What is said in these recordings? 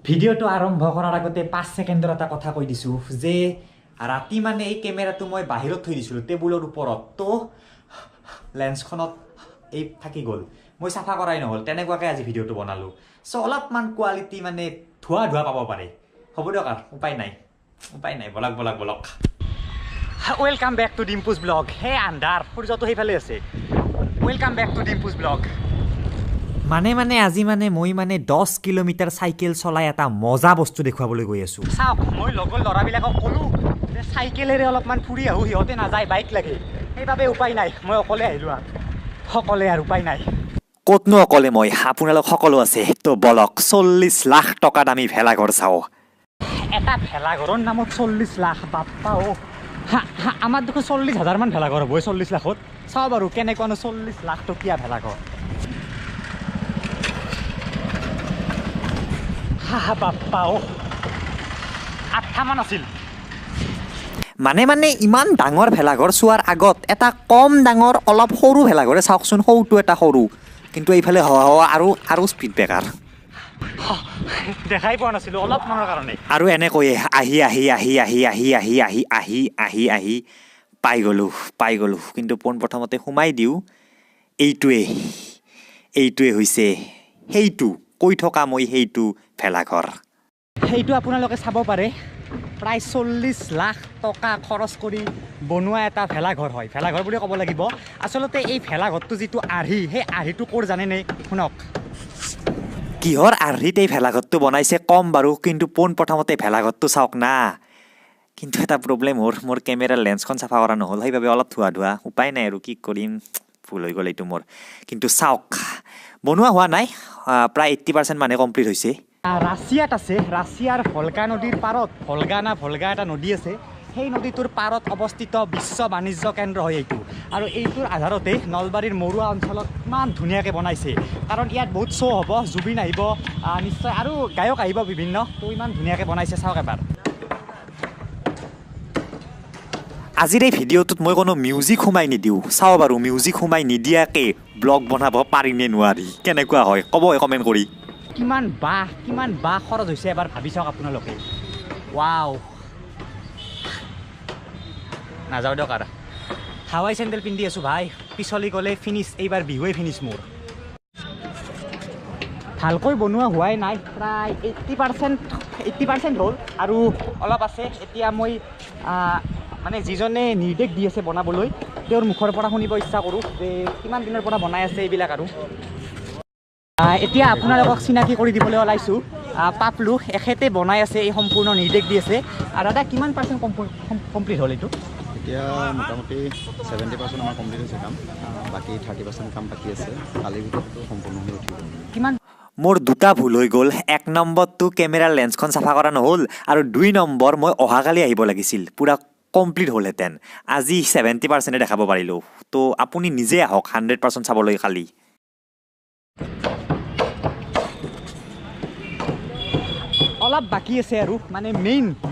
ভিডিঅ'টো আৰম্ভ কৰাৰ আগতে 5 ছেকেণ্ডৰ এটা কথা কৈ দিছোঁ যে ৰাতি মানে এই কেমেৰাটো মই বাহিৰত থৈ দিছিলোঁ টেবুলৰ ওপৰত, তো লেন্সখনত এই থাকি গ'ল, মই চাফা কৰাই নহ'ল, তেনেকুৱাকৈ আজি ভিডিঅ'টো বনালোঁ। চ' অলপমান কোৱালিটি মানে ধোৱা ধোৱা পাব পাৰে, হ'ব দিয়ক আৰু উপায় নাই, উপায় নাই। বলক বলক বলক। Welcome back to Dimpu's blog. সেই আন্ধাৰ, সূৰ্যটো সেইফালে আছে। Welcome back to Dimpu's blog. মানে মানে আজি মানে মই মানে 10 কিলোমিটাৰ চাইকেল চলাই এটা মজা বস্তু দেখুৱাবলৈ গৈ আছোঁ। চাওক, মই লগৰ ল'ৰাবিলাকক ক'লোঁ যে চাইকেলেৰে অলপমান ফুৰি আহোঁ, সিহঁতে নাযায়, বাইক লাগে, সেইবাবে উপায় নাই, মই অকলে আহিলোঁ আৰু সকলে আৰু উপায় নাই। ক'তনো অকলে মই, আপোনালোক সকলো আছে। তো বলক 40 লাখ টকা দামী ভেলাঘৰ চাওঁ। এটা ভেলাঘৰৰ নামত 40 লাখ, বাপ্পা অ'। আমাৰ দেখোন 40 হাজাৰমান ভেলাঘৰ হ'ব 40 লাখত। চাওঁ বাৰু কেনেকুৱানো 40 লাখ টকীয়া ভেলাঘৰ। হা বাপ্পা অ', 8টামান আছিল। মানে মানে ইমান ডাঙৰ ভেলাঘৰ চোৱাৰ আগত এটা কম ডাঙৰ অলপ সৰু ভেলাঘৰে চাওকচোন, সৰুটো এটা সৰু, কিন্তু এইফালে হাৱা আৰু আৰু স্পীড ব্ৰেকাৰ দেখাই পোৱা নাছিলোঁ অলপমানৰ কাৰণে। আৰু এনেকৈয়ে আহি আহি আহি আহি আহি আহি আহি আহি আহি আহি পাই গ'লোঁ, পাই গ'লোঁ। কিন্তু পোনপ্ৰথমতে সোমাই দিওঁ, এইটোৱে এইটোৱে হৈছে সেইটো কৈ থকা মই সেইটো ভেলাঘৰ। সেইটো আপোনালোকে চাব পাৰে, প্ৰায় 40 লাখ টকা খৰচ কৰি বনোৱা এটা ভেলাঘৰ হয়, ভেলাঘৰ বুলি ক'ব লাগিব। আচলতে এই ভেলাঘৰটো যিটো আৰ্হি, সেই আৰ্হিটো ক'ৰ জানেনে? শুনক, কিহৰ আৰ্হিত এই ভেলাঘৰটো বনাইছে কম বাৰু, কিন্তু পোনপ্ৰথমতে ভেলাঘৰটো চাওক না। কিন্তু এটা প্ৰব্লেম হ'ল, মোৰ কেমেৰাৰ লেন্সখন চাফা কৰা নহ'ল, সেইবাবে অলপ ধোৱা ধোৱা, উপায় নাই আৰু কি কৰিম, ভুল হৈ গ'ল এইটো মোৰ। কিন্তু চাওক, বনোৱা হোৱা নাই, প্ৰায় 80% মানে কমপ্লিট হৈছে। ৰাছিয়াত আছে, ৰাছিয়াৰ ভলগা নদীৰ পাৰত, ভলগা না ভলগা এটা নদী আছে, সেই নদীটোৰ পাৰত অৱস্থিত বিশ্ব বাণিজ্য কেন্দ্ৰ হয় এইটো। আৰু এইটোৰ আধাৰতে নলবাৰীৰ মৰুৱা অঞ্চলত ইমান ধুনীয়াকৈ বনাইছে, কাৰণ ইয়াত বহুত শ্ব' হ'ব, জুবিন আহিব নিশ্চয়, আৰু গায়ক আহিব বিভিন্ন, তো ইমান ধুনীয়াকৈ বনাইছে, চাওক এবাৰ। আজিৰ এই ভিডিঅ'টোত মই কোনো মিউজিক সোমাই নিদিওঁ, চাওঁ বাৰু মিউজিক সোমাই নিদিয়াকৈ ব্লগ বনাব পাৰিনে নোৱাৰি, কেনেকুৱা হয় ক'ব কমেণ্ট কৰি। কিমান বাঁহ, কিমান বাঁহ খৰচ হৈছে এবাৰ ভাবি চাওক আপোনালোকে। ৱাও, নাযাওঁ দিয়ক আৰু, হাৱাই চেণ্ডেল পিন্ধি আছোঁ ভাই, পিছলি গ'লে ফিনিছ, এইবাৰ বিহুৱে ফিনিছ মোৰ। ভালকৈ বনোৱা হোৱাই নাই, প্ৰায় 80% হ'ল আৰু অলপ আছে। এতিয়া মই মানে যিজনে নিৰ্দেশ দি আছে বনাবলৈ, তেওঁৰ মুখৰ পৰা শুনিব ইচ্ছা কৰোঁ যে কিমান দিনৰ পৰা বনাই আছে এইবিলাক। আৰু এতিয়া আপোনালোকক চিনাকি কৰি দিবলৈ ওলাইছোঁ পাপলু, এখেতে বনাই আছে, এই সম্পূৰ্ণ নিৰ্দেশ দি আছে। আৰু দাদা, কিমান পাৰ্চেণ্ট কমপ্লিট হ'ল এইটো? এতিয়া মোটামুটি 70% আমাৰ কমপ্লিট হৈছে কাম, বাকী 30% কাম বাকী আছে, কালিৰ ভিতৰতো সম্পূৰ্ণ হৈ উঠিব। কিমান? মোৰ দুটা ভুল হৈ গ'ল, 1 নম্বৰটো কেমেৰাৰ লেন্সখন চাফা কৰা নহ'ল, আৰু 2 নম্বৰ মই অহাকালি আহিব লাগিছিল, পূৰা কমপ্লিট হ'লহেঁতেন। আজি 70% দেখাব পাৰিলোঁ, তো আপুনি নিজে আহক 100% চাবলৈ কালি। অলপ বাকী আছে আৰু, মানে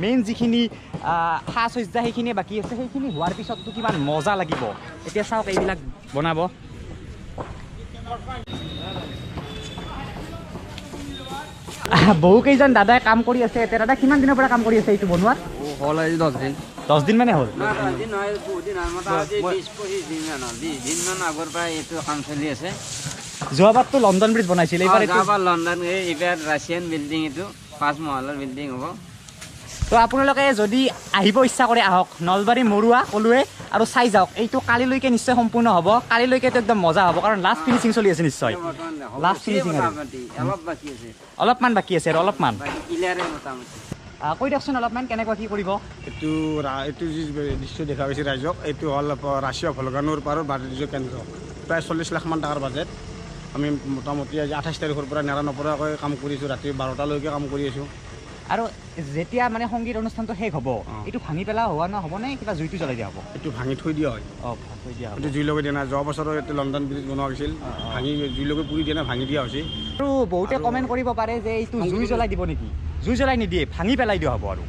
মেইন যিখিনি সাজ সজ্জা সেইখিনিয়ে বাকী আছে, সেইখিনি হোৱাৰ পিছততো কিমান মজা লাগিব। এতিয়া চাওক এইবিলাক বনাব। বহুকেইজন দাদাই কাম কৰি আছে। এতিয়া দাদা কিমান দিনৰ পৰা কাম কৰি আছে এইটো বনোৱাত? হ'ল আজি 10 দিন। 10 দিন মানে হ'ল? আগৰ পৰা এইটো কাম চলি আছে। যোৱাবাৰতো লণ্ডন ব্ৰিজ বনাইছিল, এইবাৰ লণ্ডন, এইবাৰ ৰাছিয়ান বিল্ডিং, এইটো 5 মহলাৰ বিল্ডিং হ'ব। তো আপোনালোকে যদি আহিব ইচ্ছা কৰে আহক, নলবাৰী মৰুৱা ক'লোৱে, আৰু চাই যাওক। এইটো কালিলৈকে নিশ্চয় সম্পূৰ্ণ হ'ব, কালিলৈকেতো একদম মজা হ'ব, কাৰণ লাষ্ট ফিনিচিং চলি আছে নিশ্চয়। লাষ্ট ফিনিচিং অলপমান বাকী আছে আৰু অলপমান কৈ দিয়কচোন অলপমান কেনেকুৱা কি কৰিব। এইটো এইটো যি দৃশ্য দেখা পাইছে ৰাইজক, এইটো হ'ল ৰাছিয়া ভলগানোৰ পাৰৰ বাণিজ্য কেন্দ্ৰ। প্ৰায় 40 লাখমান টকাৰ বাজেট। আমি মোটামুটি আজি 28 তাৰিখৰ পৰা নেৰা নপৰাকৈ কাম কৰিছোঁ, ৰাতি 12টালৈকে কাম কৰি আছোঁ। আৰু যেতিয়া মানে সংগীত অনুষ্ঠানটো শেষ হ'ব, এইটো ভাঙি পেলোৱা হোৱা নহ'ব নে কিবা জুইটো জ্বলাই দিয়া হ'ব? এইটো ভাঙি থৈ দিয়া হয়। অঁ, থৈ দিয়া হ'ব। এইটো জুই লগাই দিয়া নাই। যোৱা বছৰৰ এইটো লণ্ডন ব্ৰিজ বনোৱা হৈছিল, ভাঙি জুই লগাই পুৰি দিয়া নাই, ভাঙি দিয়া হৈছে। আৰু বহুতে কমেণ্ট কৰিব পাৰে যে এইটো জুই জ্বলাই দিব নেকি? জুই জ্বলাই নিদিয়ে, ভাঙি পেলাই দিয়া হ'ব। আৰু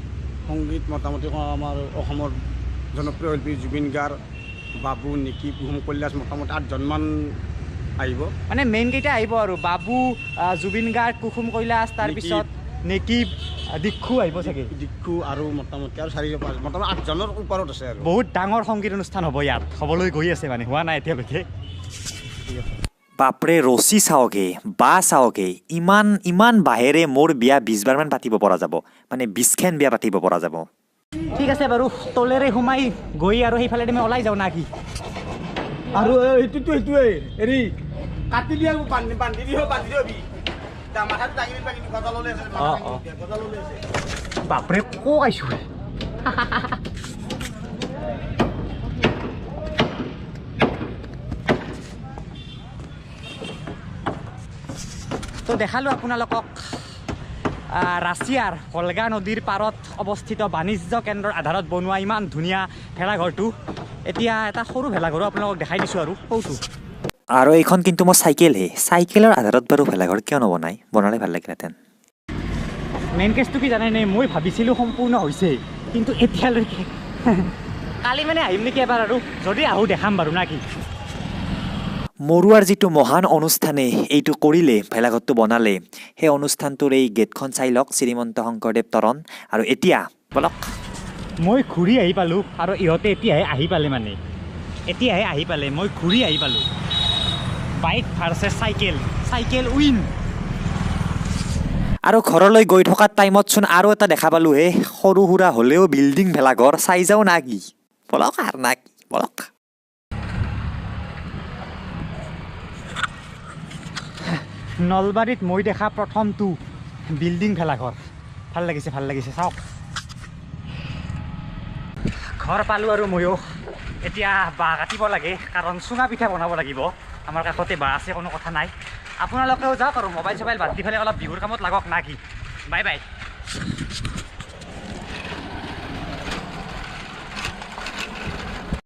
সংগীত মোটামুটি আমাৰ অসমৰ জনপ্ৰিয় শিল্পী জুবিন গাৰ্গ, বাবু, নিকি, কুসুম কৈলাশ, মোটামুটি 8জনমান আহিব। মানে মেইন কেইটা আহিব আৰু, বাবু, জুবিন গাৰ্গ, কুসুম কৈলাশ, তাৰপিছত নেকিব, দীক্ষু আহিব চাগে, দীক্ষু আৰু মোটামুটি আৰু 4 5 মোটামুটি 8জনৰ ওপৰত আছে। আৰু বহুত ডাঙৰ সংগীত অনুষ্ঠান হ'ব ইয়াত, হ'বলৈ গৈ আছে মানে, হোৱা নাই এতিয়ালৈকে। বাপৰে, ৰছী চাওকে, বাঁহ চাওকে, ইমান ইমান বাঁহেৰে মোৰ বিয়া 20 বাৰমান পাতিব পৰা যাব, মানে 20খন বিয়া পাতিব পৰা যাব। ঠিক আছে বাৰু, তলেৰে সোমাই গৈ আৰু সেইফালেদি মই ওলাই যাওঁ না কি? আৰু সেইটোতো সেইটোৱে হেৰি কাটি দিয়া, বান্ধি দিব, বান্ধি দিবি। বাপৰে, ক আহিছোঁ। তো দেখালোঁ আপোনালোকক ৰাছিয়াৰ ভলগা নদীৰ পাৰত অৱস্থিত বাণিজ্য কেন্দ্ৰৰ আধাৰত বনোৱা ইমান ধুনীয়া ভেলাঘৰটো। এতিয়া এটা সৰু ভেলাঘৰো আপোনালোকক দেখাই দিছোঁ আৰু সৰুটো। আৰু এইখন কিন্তু মই চাইকেলহে, চাইকেলৰ আধাৰত বাৰু ভেলাঘৰ কিয় নবনায়, বনালে ভাল লাগিলহেঁতেন। মেইন কেছটো কি জানেনে, মই ভাবিছিলোঁ সম্পূৰ্ণ হৈছে, কিন্তু এতিয়ালৈকে কালি মানে আহিম নেকি এবাৰ, আৰু যদি আহোঁ দেখাম বাৰু না কি। মৰুৱাৰ যিটো মহান অনুষ্ঠানে এইটো কৰিলে, ভেলাঘৰটো বনালে, সেই অনুষ্ঠানটোৰ এই গেটখন চাই লওক, শ্ৰীমন্ত শংকৰদেৱ তৰণ। আৰু এতিয়া বলক, মই ঘূৰি আহি পালোঁ আৰু ইহঁতে এতিয়াহে আহি পালে, মানে এতিয়াহে আহি পালে, মই ঘূৰি আহি পালোঁ। Bike versus cycle, cycle win. আৰু ঘৰলৈ গৈ থকা টাইমতচোন আৰু এটা দেখা পালোঁ হে, সৰু সুৰা হ'লেও বিল্ডিং ভেলাঘৰ, চাই যাওঁ না কি, বলক আৰু না কি, বলক। নলবাৰীত মই দেখা প্ৰথমটো বিল্ডিং ভেলাঘৰ, ভাল লাগিছে, ভাল লাগিছে। চাওক, ঘৰ পালোঁ আৰু ময়ো। এতিয়া বাঁহ কাটিব লাগে, কাৰণ চুঙা পিঠা বনাব লাগিব। আমাৰ কাষতে বাঁহ আছে, কোনো কথা নাই। আপোনালোকেও যাওক আৰু মোবাইল চবাইল বাদ দি পেলাই অলপ বিহুৰ কামত লাগক না কি। Bye bye.